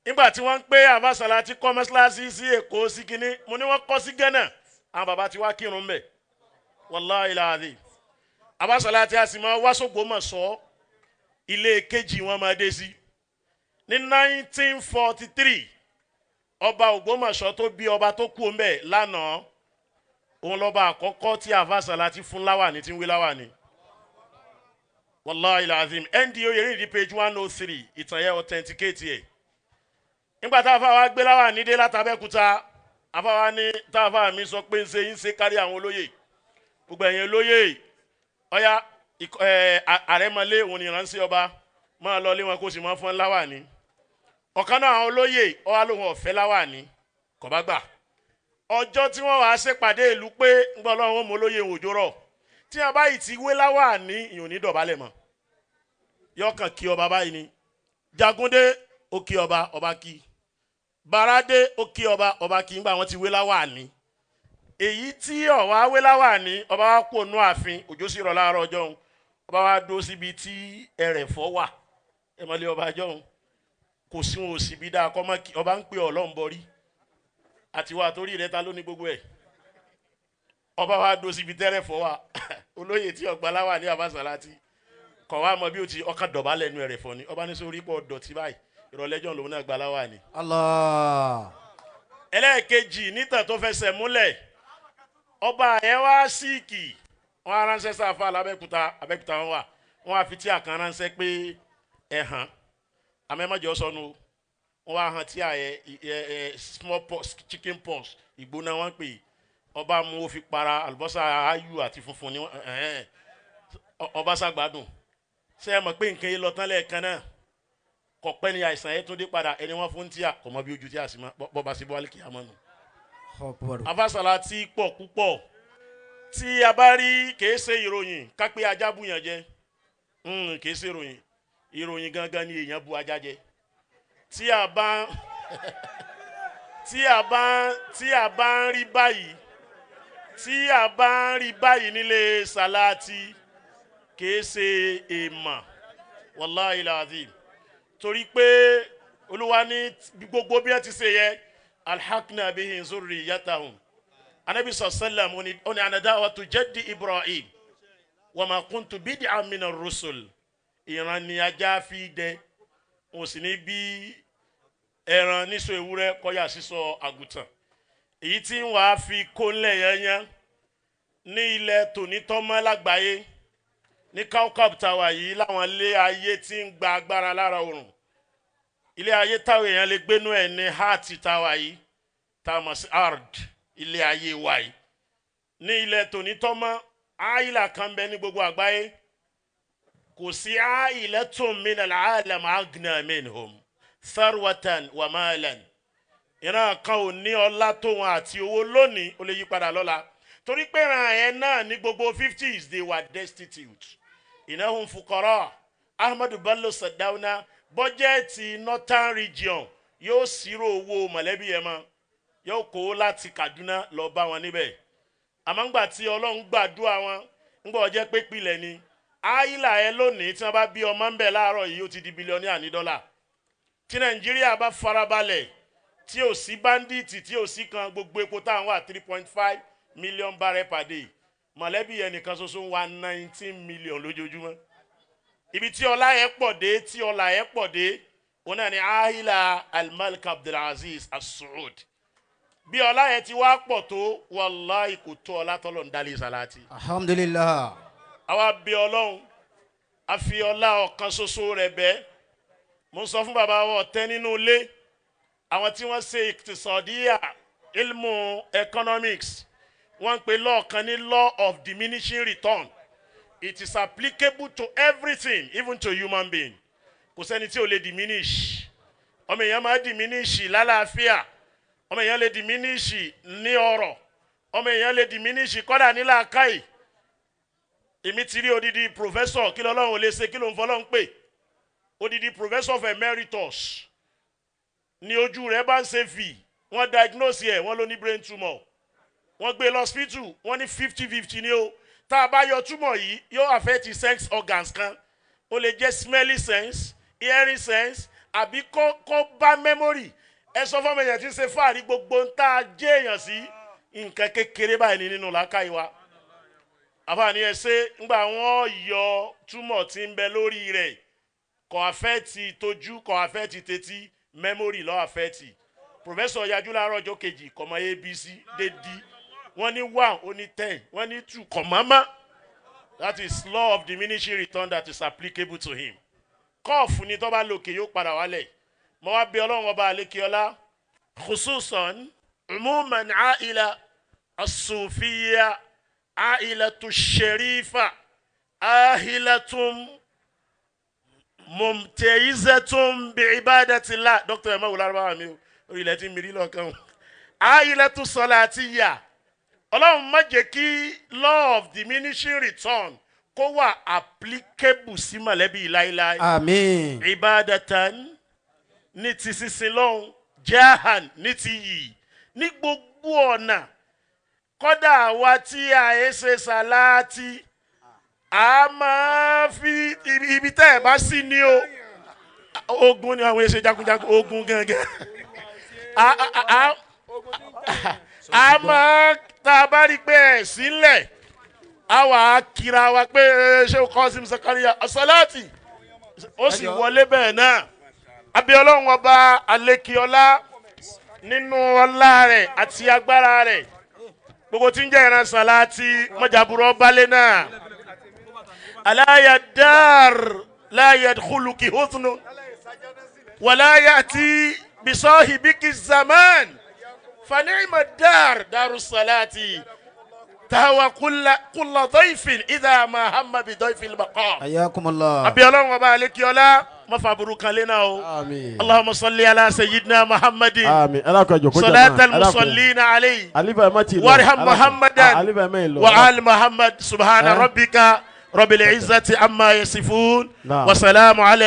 Nígbà tí wọ́n ń pé àbáṣálá ti kọ́ mọ́ṣáláṣí sí Èkó sí kínní, mo ní wọ́n kọ́ sí Ghana, àwọn bàbá ti wá kírun mbẹ̀. Wàláhì láàdì, àbáṣálá tí a sì máa wá s'Ógbómọ̀ṣọ́, ilé kejì wọn máa dé sí. Ní 1943, ọba Ògbómọ̀ṣọ́ tó bí ọba tó kú mbẹ̀ lánàá, òun lọ́ba àkọ́kọ́ tí àbáṣálá ti fún láwàní tí ń wé láwàní. Wàláhì láàdì, nd oyèrèdí page 103, ìtàn yẹn authenticate yẹ. Nígbà tá a fà wá gbé láwàní dé látàbẹ́kúta, àfàwá ní tá a fà mí sọ pé ń ṣe ń ṣe kárí àwọn olóyè, gbogbo ẹ̀yin olóyè, ọ̀yá àrẹ́mọlé, òun ni ìránṣẹ́ ọba máa lọ lé wọn kó sì máa fọ́n láwàní. Ọ̀kan náà àwọn olóyè ọ̀wá lóhun ọ̀fẹ́ láwàní, kò bá gbà. Ọjọ́ tí wọ́n wàá ṣèpàdé ìlú pé ń gbọ́ lọ́wọ́ mọ olóyè òjò rọ̀ tí a bá yìí ti wé láwàní, ìyọ̀n ní dọ̀bálẹ̀ mọ́, yọkàn kí ọba báyìí ni. Jagúndé ó kí ọba, ọba kí Baradé, ó kí ọba, ọba kí. Ńgbà wọn ti wé láwàní, èyí tí ọ̀wá wé láwàní, ọba wa kú ònú ààfin, òjò sì rọ̀ láàárọ̀ ọjọ́ òun. Ọba wa dó síbi tí ẹrẹ̀fọ́ wà, ẹ mọ̀lẹ́ ọba ọjọ́ òun kò sí wọn ò sì bí dáa kọ́ mọ́ kí ọba ń pè Ọlọ́run bọ́rí àti wà torí rẹ ta ló ní gbogbo ẹ̀. Ọba wa dó síbi tẹ́rẹ̀fọ́ wà. Olóyè tí ọgbà láwà ní Àbáṣálátì kọ̀ wá mọ bí ó ti ọkàn dọ̀bálẹ̀ nu ẹrẹ̀fọ́ ni. Ọba ní sórí pọ̀ dọ̀tí báyìí, ìrọ̀lẹ́jọ́ lòun náà gbà láwà ní. Allah. Ẹlẹ́ẹ̀kejì nítàn tó fẹsẹ̀ múlẹ̀, ọba yẹn wá síìkì, wọn aránṣẹ́ sáfà lábẹ́kúta. Abẹ́kúta wọn wà, wọn á fi tí àkàn ránṣẹ́ pé ẹ hàn àmọ́ sọnù o. Wọn wá hàn tí a yẹ ẹ ẹ small pox, chicken pox ìgbóná wọn pè. Ọba mú, ó fi para, àlùbọ́sà ayù àti funfun ní ẹ̀hẹ́n. Ọba ṣàgbádùn. Ṣé ẹ mọ̀ pé nǹkan yìí lọ tán lẹ́ẹ̀kan náà, kò pẹ́ ni àìsàn yẹn tún dé padà. Ẹni wọ́n fún tíà kò mọ bí ojú tíà sí mọ́ bọ́ba sí bọ́ọ̀lì kìá mọ́nu. Akbar. Afásàlà tí pọ̀ púpọ̀ tí a bá rí, kìí ṣe ìròyìn kápẹ́ ajá bùyàn jẹ. Kìí ṣe ìròyìn. Ìròyìn gangan ni èèyàn bu ajá jẹ. Tí a bá ń rí báyìí, tí a bá ń rí báyìí nílé Sàláàtì, kìí ṣe èèmọ̀, wàláhì làzim, torí pé Olúwa ní gbogbo bí wọ́n ti ṣe yẹ alhaqna bihim zurriyatahum. Anabi sallam ó ní ana da'watu jaddi Ibrahim wa ma kuntu bid'an mina rusul. Ìran ni ajá fi dẹ, wọn sì ní bí ẹran níṣọ ewúrẹ́ kọjá sísọ àgùntàn. Èyí tí ń wàá fi kó ńlẹ̀ yẹnyẹn ní ilẹ̀ tònítọ́mọ́ lágbàáyé ní Kaukab tàwa yìí, láwọn ilé ayé tí ń gba agbára lára oòrùn, ilé ayé táwọn èèyàn lè gbénú ẹ̀ ní heart tàwa yìí, tá a mọ̀ sí ard, ilé ayé wa yìí ní ilẹ̀ tònítọ́mọ́, àìlà kan bẹ ní gbogbo àgbáyé. Kò sí ailatun min al-alam aghna minhum tharwatan wa malan. Ìran kan ò ní ọlá tó wọn àti owó lónìí, ó lè yí padà lọ́la, torí pé ìran yẹn náà ní gbogbo 50s they were destitute, innahum fuqara. Ahmadu Bello Sardauna, bọ́jẹ́ẹ̀tì northern region yóò ṣírò owó mọ̀lẹ́bí yẹn mọ́, yóò kó láti Kaduna lọ bá wọn níbẹ̀. Àmọ́ ńgbà tí Ọlọ́run gbàdúrà wọn, ńgbà ọjẹ́ pé pilẹ̀ ni àìlà ẹ lónìí, tí wọ́n bá bí ọmọ ń bẹ̀ láàárọ̀ yìí, ó ti di billionaire ní dọ́là. Tí Nàìjíríà bá farabalẹ̀, tí ò sí bandit, tí ò sí kan, gbogbo epo táwọn wà, 3.5 million barrel per day, mọ̀lẹ́bí ẹnìkan ṣoṣo ń wá 19 million lójoojúmọ́. Ibi tí ọlá yẹn pọ̀ dé, tí ọlá yẹn pọ̀ dé, òun náà ni ahila Almalik Abdulaziz As-Saud. Bí ọlá yẹn ti wá pọ̀ tó, wàláì, kò tó ọlá tọ́lọ̀ ń dálé Salati. Alhamdulillah. Àwa bí Ọlọ́run, a fi ọlá ọ̀kan ṣoṣo rẹ̀ bẹ́ẹ̀. Mo ń sọ fún bàbá wa ọ̀tẹ́ nínú ilé, àwọn tí wọ́n ṣe ìtìsọ̀díyà, ilmu economics, wọ́n ń pè law kan ní law of diminishing return. It is applicable to everything, even to human being. Kò sẹ́ni tí ò lè diminish. Ọmọ èèyàn máa diminish lálàáfíà, ọmọ èèyàn lè diminish ní ọrọ̀, ọmọ èèyàn lè diminish kọ́dà ní làákàyè. Èmi ti rí odidi professor, kí lọ́lọ́run ò lè ṣe, kí ló ń fọlọ́run pè, odidi professor of emeritus ní ojú rẹ̀ bá ń ṣe fì. Wọ́n diagnose ẹ̀, wọ́n ló ní brain tumor. Wọ́n gbé lọ hospital, wọ́n ní 50-50 ní o. Tá a bá yọ tumor yìí, yóò affect sense organs kan. Ó lè jẹ́ smelling sense, hearing sense, Àbí kó bá memory. Ẹ sọ fún ọmọ èèyàn tí ń ṣe fáàrí, gbogbo ń tá a jẹ́ èèyàn sí nǹkan kékeré báyìí ní nínú làákàyè wa. Àfààní ẹ ṣe ńgbà wọn yọ túmọ̀ tí ń bẹ lórí rẹ̀, kò affect tójú, kò affect tetí, memory ló affect. Professor yajú láàárọ̀ ọjọ́ kejì, kò mọ ABC dé D. Wọ́n ní one, ó ní 10, wọ́n ní two, kò mọ́ mọ́. That is law of diminishing return that is applicable to him. Kọ́ọ̀fù ni tó bá lòkè yóò padà wálẹ̀. Mo wá bí Ọlọ́run Ọba àlékiọlá, khususan umuman aila asufiya, ailatu sherifa, ahilatum mumteizatum bi ibadatillah. Dr. Ẹ má wò lárúbáwá mi o, orí ilẹ̀ tí mi rí lọ́kàn o. Ailatu salatiya. Ọlọ́run má jẹ́ kí law of diminishing return kó wà applicable sí mọ̀lẹ́bí láíláí. Àmín. Ibadatan, ní ti sísin lọ́hùn, jahan, ní ti yìí, ní gbogbo ọ̀nà. Kọ́dà àwa tí a ẹ ṣe sàláàtì, a máa fi ibi tẹ́ ẹ̀ bá sí ní o. Ogun ni àwọn èsè jagunjagun, ogun gangan. A máa tá a bá rí pé ẹ̀ sílẹ̀, a wà á kira wa pé ṣé o Qasim Zakaria asalaati, ó sì wọlé bẹ́ẹ̀ náà. Abiyọlọ́run Ọba Alekiola, nínú ọlá rẹ̀ àti agbára rẹ̀, gbogbo tí ń jẹ́ ìran sàláàtì, mọ́jàbúrọ̀ balẹ̀ náà. Aláya dar láyé kúlùkì hótùnú wàláyà tí bisọ́hìbíkì zaman fanima dar daru salati tawa kula dọ́ìfin idà ma hamma bi dọ́ìfin maqam. Ayakumullah. Abiyọlọ́run Ọba Alekiola, mọ́fàbúrú kan lé náà o. Àmín. اللهم صل على سيدنا محمد Àmín. Alákọ̀ ẹ̀jọ̀ kó jẹ́. صلاة المصلين عليه. Alifa, ẹ má ti lọ. وارحم محمدا Alifa, ẹ má ì lọ. وآل محمد. سبحان Eh? ربك رب العزة عما يصفون. نعم. وسلام على